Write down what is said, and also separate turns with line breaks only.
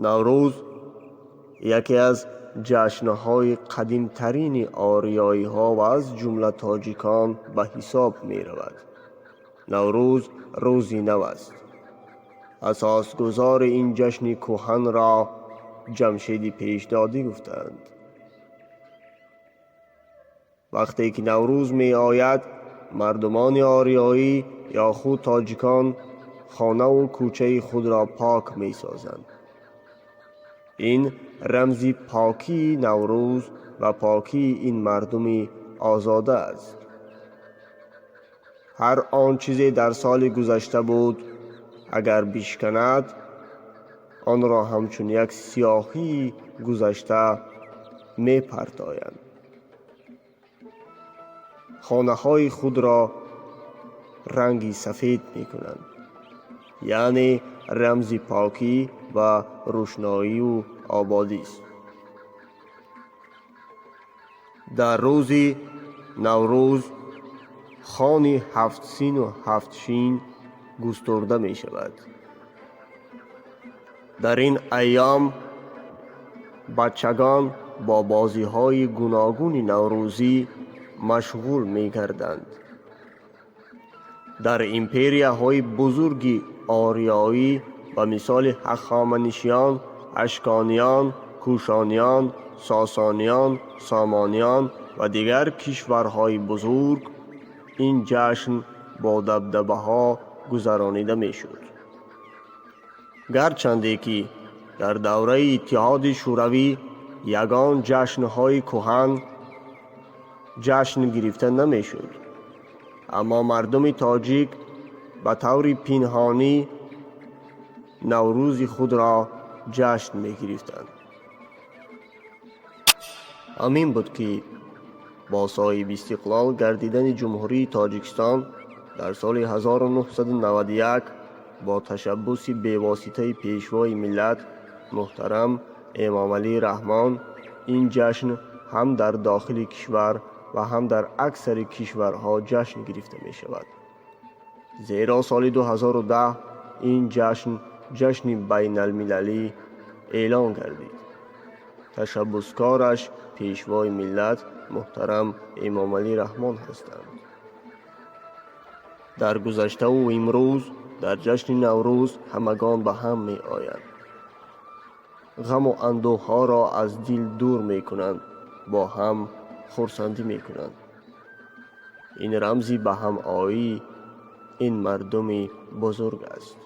Наврӯз яке аз ҷашнҳои қадимтарини ориёиҳо ва аз ҷумла тоҷикон ба ҳисоб меравад. Наврӯз рӯзи нав аст. Асосгузори ин ҷашни кӯҳанро Ҷамшеди Пешдодӣ гуфтаанд. Вақте ки Наврӯз меояд, мардумони ориёӣ ё худ тоҷикон хонаву кӯчаи худро пок месозанд. Ин рамзи покии Наврӯз ва покии ин мардуми озода аст. Ҳар он чизе дар соли гузашта буд, агар бишканад, онро ҳамчун як сиёҳии гузашта мепартоянд. Хонаҳои худро ранги сафед мекунанд, яъне рамзи покӣ ва рӯшноию ободист. Дар рӯзи Наврӯз хони ҳафтсину ҳафтшин густурда мешавад. Дар ин айём бачагон бо бозиҳои гуногуни наврӯзӣ машғул мегарданд. Дар империяҳои бузурги ориёӣ ба мисоли Ҳахоманишиён, Ашкониён, Кушониён, Сосониён, Сомониён ва дигар кишварҳои бузург ин ҷашн бо дабдабаҳо гузаронида мешуд. Гарчанде ки дар давраи Иттиҳоди Шӯравӣ ягон ҷашнҳои кӯҳан ҷашн гирифта намешуд, аммо мардуми тоҷик ба таври пинҳонӣ Наврӯзи худро ҷашн мегирифтанд. Ҳамин буд, ки бо соҳибистиқлол гардидани Ҷумҳурии Тоҷикистон дар соли 1991 бо ташаббуси бевоситаи Пешвои миллат муҳтарам Эмомалӣ Раҳмон ин ҷашн ҳам дар дохили кишвар ва ҳам дар аксари кишварҳо ҷашн гирифта мешавад. Зеро соли 2010 ин ҷашн ҷашни байналмилалӣ эълон гардид. Ташаббускораш Пешвои миллат муҳтарам Эмомалӣ Раҳмон ҳастанд. Дар гузаштаву имрӯз дар ҷашни Наврӯз ҳамагон ба ҳам меоянд, ғаму андӯҳҳоро аз дил дур мекунанд, бо ҳам хурсандӣ мекунанд. Ин рамзи ба ҳамоии ин мардуми бузург аст.